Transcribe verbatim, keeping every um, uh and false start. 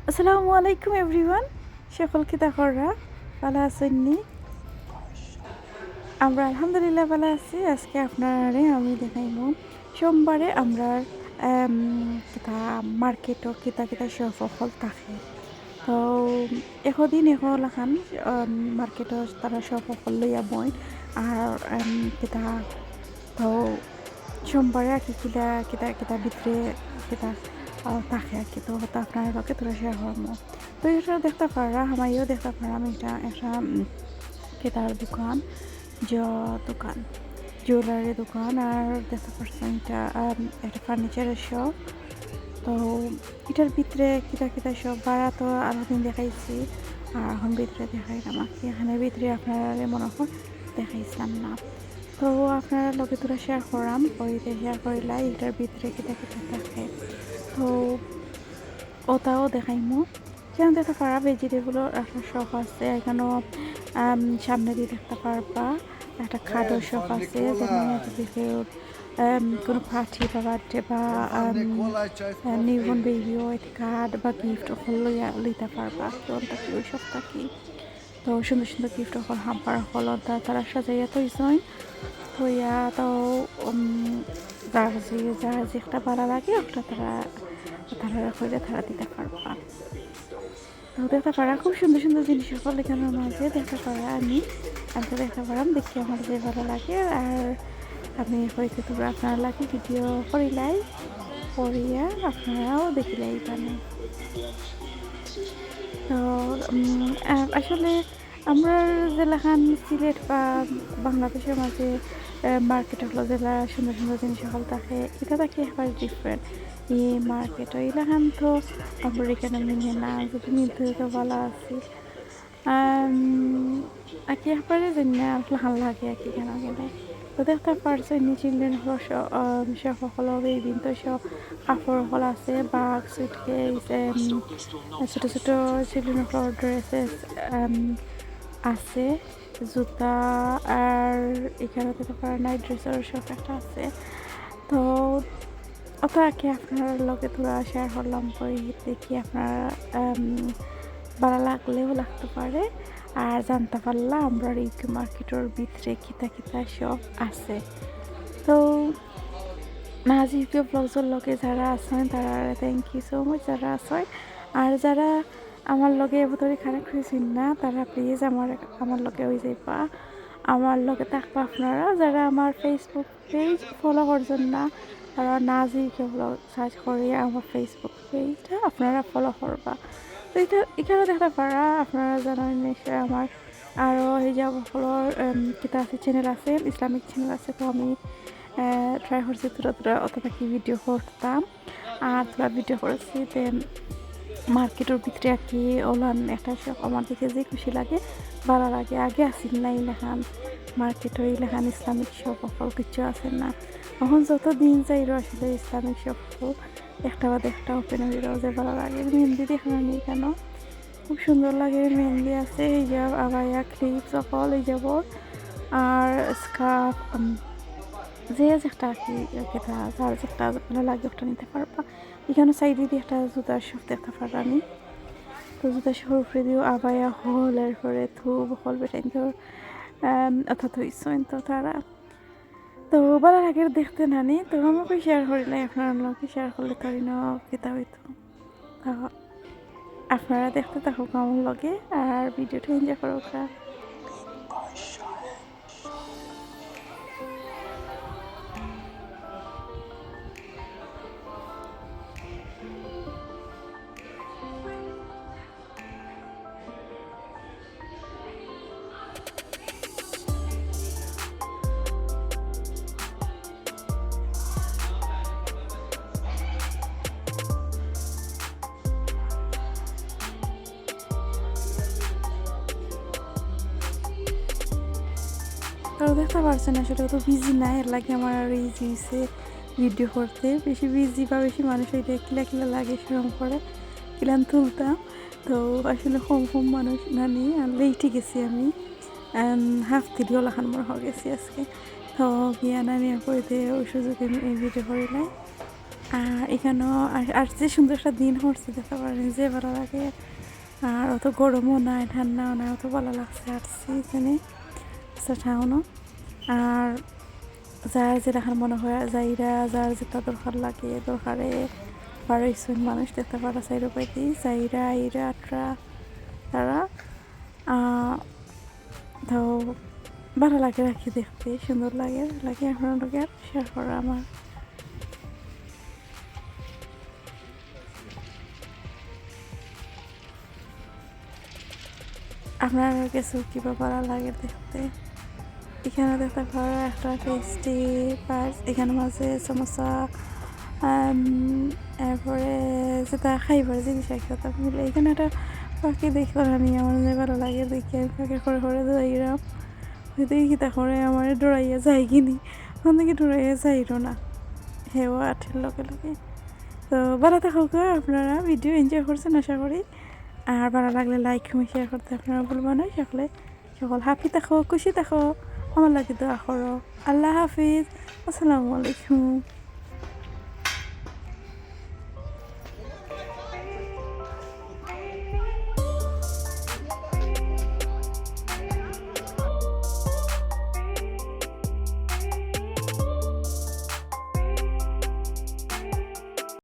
আসসালামু আলাইকুম everyone, সকল কিতা কররা, ভালা আছইন নি? আমরা আলহামদুলিল্লাহ ভালা আছি। আজকে আপনারারে আমি দেখাইমু সোমবারে আমরার, আম, কিতা মার্কেটর কিতা কিতা shop অকল থাকে। তো একদিন একলাখান, আম, মার্কেটর তারা shop অকল লইয়া বইন। আর, আম, কিতা তো সোমবারে আর কি কিলা, কিতা, কিতা ভিতরে কিতা, আহ, থাকে আর কি। তো হতা আপনারার লগে থুড়া share করমু। তো ইটা দেখতা পাররা, হামাইয়াও দেখতা পাররা, আমি ইটা একটা, উম, কিতার দোকান, জ-, দোকান, jewellery দোকান, আর দেখতা পাররা ইটা, আম, একটা furniture এর shop। তো ইটার ভিতরে কিতা কিতা shop, বারা তো আরো দিন দেখাইছি, আর এখন ভিতরে দেখাইরাম আর কি। এখানে ভিতরে আপনারারে মনে হয় দেখাইছিলাম না। তো আপনারার লগে থুড়া share করাম, ওই যে share করিলাই, ইটার ভিতরে কিতা কিতা থাকে। তো ওটাও দেখাইমু। যেমন দেখতা পাররা vegetable র একটা shop আছে, এখানেও, আম, সামনেদি দেখতা পারবা একটা খাটর shop আছে, যেমন যদি কেউ, আম, কোনো party বা birthday বা, আম, আহ, newborn baby ও এতে card বা gift অকল লইয়া লইতা পারবা, তো ওটা কি ওই shop থাকি। তো সুন্দর সুন্দর gift অকল, hamper অকল, তা-, তারা সাজাইয়া থইছইন। থইয়া তো, উম, যার যে, যার যেটা ভালা লাগে, ওটা তারা, তারা কইলে তারা দিতা পারবা। তো দেখতা পাররা খুব সুন্দর সুন্দর জিনিস অকল এখানর মাঝে দেখতা পাররা। আমি, আমি তো দেখতা পাররাম, দেখি আমার যে ভালা লাগে, আর আমি হয়তো তোমরা আপনারার লাগি video করিলাই, করিয়া আপনারাও দেখিলাই পানে। তো, উম, আ-, আসলে আমরার যেলাখান সিলেট বা বাংলাদেশর মাঝে, আহ, মার্কেট অকলো যেলা সুন্দর সুন্দর জিনিস অকল থাকে, ইটা থাকি একবারে different। ই মার্কেট ইলাখান তো আমরার এখানো মিলে না, যদি মিলতো তো ভালা আছিল। আম, আর কি একবারে জানি না, লাখান লাগে আর কি কেন গেলে। তো দেখতা পারছইন নি children অকলর শ-, আম, shop অকল, baby ন্তর shop, কাপড় অকল আছে, bag, suitcase, আম, ছোট ছোট children অকলর dresses, আম, আছে, জুতা, আর এখানো দেখতা পাররা night dress র shop একটা আছে। তো ওটা আর কি আপনারার লগে থুড়া share করলাম, কই দেখি আপনারার, আম, ভালা লাগলেও লাগতে পারে। আর জানতা পারলা আমরার ইউকে মার্কেটর ভিতরে কিতা কিতা shop আছে। তো নাজ ইউকে vlogs র লগে যারা আছইন, তারারে thank you so much যারা আছইন। আর যারা আমার লগে এ ভিতরে connect অইছইন না, তারা please আমার, আমার লগে অই যাইবা, আমার লগে থাকবা আপনারা। যারা আমার Facebook page follow করছইন না, তারা নাজ ইউকে vlog search করি আমার Facebook page টা আপনারা follow করবা। তো ইটা, এখানো দেখতা পাররা, আপনারা জানইন নিশ্চয় আমার আরো হিজাব অকলর, উম, কিতা আছে, channel আছে, Islamic channel আছে। তো আমি, আহ, try করছি থুড়া থুড়া ওটা থাকি video করতাম। আর থুড়া video করছি, তে মার্কেটর ভিতরে আর কি ওলান একটা shop আমার দেখে যে খুশি লাগে, ভালা লাগে। আগে আছিল না ইলাখান মার্কেট, ইলাখান Islamic shop অকল কিচ্ছু আছে না। এখন যত দিন যাইরো আসলে Islamic shop অকল একটা বাদে একটা open অইরো, যে ভালা লাগে। মেহেন্দি দেখানি কেন, খুব সুন্দর লাগে, মেহেন্দি আছে, হিজাব, আবায়া, clips অকল হিজাবর, আর scarf, উম, যে যেটা আর কি, যেটা, যার যেটা ভালা লাগে ওটা নিতা পারবা। এখানো side এ দি একটা জুতার shop দেখতা পাররানি। তো জুতার shop অর উপরে দিও আবায়া অকল, এরপরে throb অকল বেটাইন্তর, আম, অর্থাৎ হইছইন তো তারা। তো ভালা লাগে দেখতে নানি, তো আমাকে share করিলাই, আপনারার লগে share করলে তো ইনো কিতা অইতো। তো আপনারা দেখতে থাকুক আমার লগে, আর video টা enjoy করুক্কা। তো দেখতা পারছইন আসলে অত busy না, এর লাগি আমার আরো easy অইছে video করতে। বেশি busy বা বেশি মানুষ অইলে কিলা কিলা লাগে, শরম করে, কিলান তুলতাম। তো আসলে কম কম মানুষ নানি, আর late এ গেছি আমি, আম, half দিদিও লাখান মনে হয় গেছি আজকে। তো গিয়া নানি, এরপরে ওই সুযোগে আমি এই video করিলাই। আর এখানেও আর, আর যে সুন্দর একটা দিন করছে, দেখতে পারেন যে ভালা লাগে। আর অত গরমও নাই, ঠান্ডাও নাই, অত ভালা লাগছে। আসছি এখানে টাউনও। আর যার যেরকম মনে হয় যাইরা, যার যেটা দরকার লাগে, দরকারে বারইছইন মানুষ, দেখতে পারা চাইরোবায়দি যাইরা, আইরা, আটরা তারা। আহ, তো ভালা লাগে আর কি দেখতে, সুন্দর লাগে, লাগে আপনার লগে শেয়ার করা আমার। আপনার কাছে কিবা ভালা লাগে দেখতে? এখানে দেখতে পারো একটা টেস্টি পার্স, এখানে মাঝে সমোসা, আম, এরপরে যেটা খাইবার জিনিস আর কি, ওটা মিলে। এখানে একটা পাখি দেখলাম আমি, আমার যে ভালা লাগে দেখি, আমি পাখি করে করে যাইরাম। ওই দেখি কিতা করে আমার ডরাইয়া যায় কিনি, ওখান থেকে ডরাইয়া যাইরো না, হেও আঠের লগে লগে। তো ভালা থাকো আপনারা, ভিডিও এনজয় করছেন আশা করি। আর ভালা লাগলে লাইক, কমেন্ট, শেয়ার করতে আপনারা ভুলবা না। সকলে, সকল হ্যাপি থাকো, খুশি থাকো, আমার লাগি দোয়া করো। আল্লাহ হাফিজ, আসসালামু আলাইকুম।